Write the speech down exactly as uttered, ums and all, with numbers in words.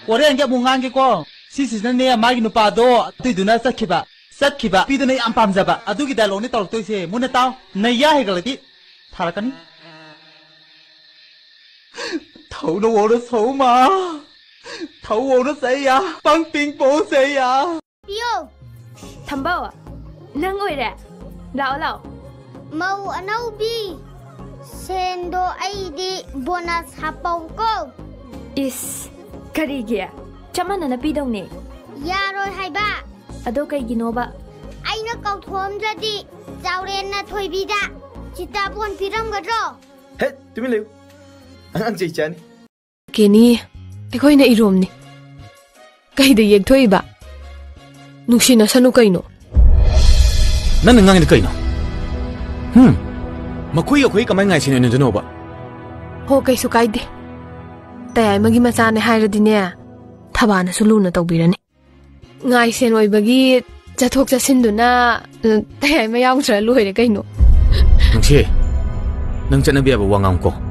ꯋꯥꯔꯦꯟꯒꯤ ꯑꯃꯨꯛ ꯉꯥꯡꯒꯦꯀꯣ꯫ ꯁꯤꯁꯤꯅꯅꯦ, ꯃꯥꯒꯤ ꯅꯨꯄꯥꯗꯣ ꯑꯗꯨꯏꯗꯨꯅ ꯆꯠꯈꯤꯕ, ꯆꯠꯈꯤꯕ ꯅꯨꯄꯤꯗꯨꯅ ꯌꯥꯝ ꯄꯥꯝꯖꯕ ꯑꯗꯨꯒꯤ ꯗꯥꯏꯂꯣꯛꯅꯤ ꯇꯧꯔꯛꯇꯣꯏꯁꯦ꯫ ꯃꯨꯟꯅ ꯇꯥꯎ, ꯅꯌꯥ ꯍꯦꯒꯠꯂꯗꯤ ꯊꯥꯔꯛꯀꯅꯤ꯫ ꯊꯧꯅ ꯋꯧꯅ ꯁꯧꯃ, ꯊꯧ ꯋꯧꯅ ꯆꯩꯌꯥ, ꯄꯪ ꯄꯤꯡ ꯄꯣ ꯆꯩꯌꯥ꯫ ꯄꯤꯌꯣ꯫ ꯊꯝꯕꯧ, ꯅꯪ ꯑꯣꯏꯔꯦ꯫ ꯂꯥꯛꯑꯣ, ꯂꯥꯛꯑꯣ꯫ ꯃꯧ ꯑꯅꯧꯕꯤ, ꯁꯦꯟꯗꯣ ꯑꯩꯗꯤ ꯕꯣꯅꯁ ꯍꯥꯞꯄꯧꯀꯣ꯫ ꯏꯁ, ꯀꯔꯤꯒꯤ? ꯆꯞ ꯃꯥꯟꯅꯅ ꯄꯤꯗꯧꯅꯦ꯫ ꯌꯥꯔꯣꯏ ꯍꯥꯏꯕ꯫ ꯑꯗꯣ ꯀꯩꯒꯤꯅꯣꯕ? ꯑꯩꯅ ꯀꯧꯊꯣꯛꯑꯝꯗ꯭ꯔꯗꯤ ꯆꯥꯎꯔꯦꯟꯅ ꯊꯣꯏꯕꯤꯗ ꯆꯤꯇꯥꯕꯣꯟ ꯄꯤꯔꯝꯒꯗ꯭ꯔꯣ? ꯍꯦ, ꯇꯨꯃꯤꯟ ꯂꯩꯌꯨ꯫ ꯑꯉꯥꯡ ꯆꯩ ꯆꯥꯅꯤ꯫ ꯀꯦꯅꯤ, ꯑꯩꯈꯣꯏꯅ ꯏꯔꯣꯝꯅꯤ꯫ ꯀꯩꯗ ꯌꯦꯛꯊꯣꯛꯏꯕ? ꯅꯨꯡꯁꯤꯅꯁꯅꯨ ꯀꯩꯅꯣ꯫ ꯅꯪꯅ ꯉꯥꯡꯉꯤꯗꯣ ꯀꯩꯅꯣ? ꯍꯨꯝ? ꯃꯈꯣꯏ ꯑꯩꯈꯣꯏ ꯀꯃꯥꯏ ꯉꯥꯏꯁꯤꯟꯅꯗꯣꯏꯅꯣꯕ? ꯍꯣ, ꯀꯩꯁꯨ ꯀꯥꯏꯗꯦ꯫ ꯇꯌꯥꯏꯃꯒꯤ ꯃꯆꯥꯅꯦ ꯍꯥꯏꯔꯗꯤꯅꯦ, ꯊꯕꯥꯅꯁꯨ ꯂꯨꯅ ꯇꯧꯕꯤꯔꯅꯤ꯫ ꯉꯥꯏꯁꯦꯟ ꯑꯣꯏꯕꯒꯤ ꯆꯠꯊꯣꯛ ꯆꯠꯁꯤꯟꯗꯨꯅ, ꯑ, ꯇꯌꯥꯏꯃ ꯌꯥꯎꯗ꯭ꯔ ꯂꯣꯏꯔꯦ ꯀꯩꯅꯣ꯫ ꯅꯨꯡꯁꯤ, ꯅꯪ ꯆꯠꯅꯕꯤ ꯌꯥꯕ ꯋꯥ ꯉꯥꯡꯉꯨꯀꯣ꯫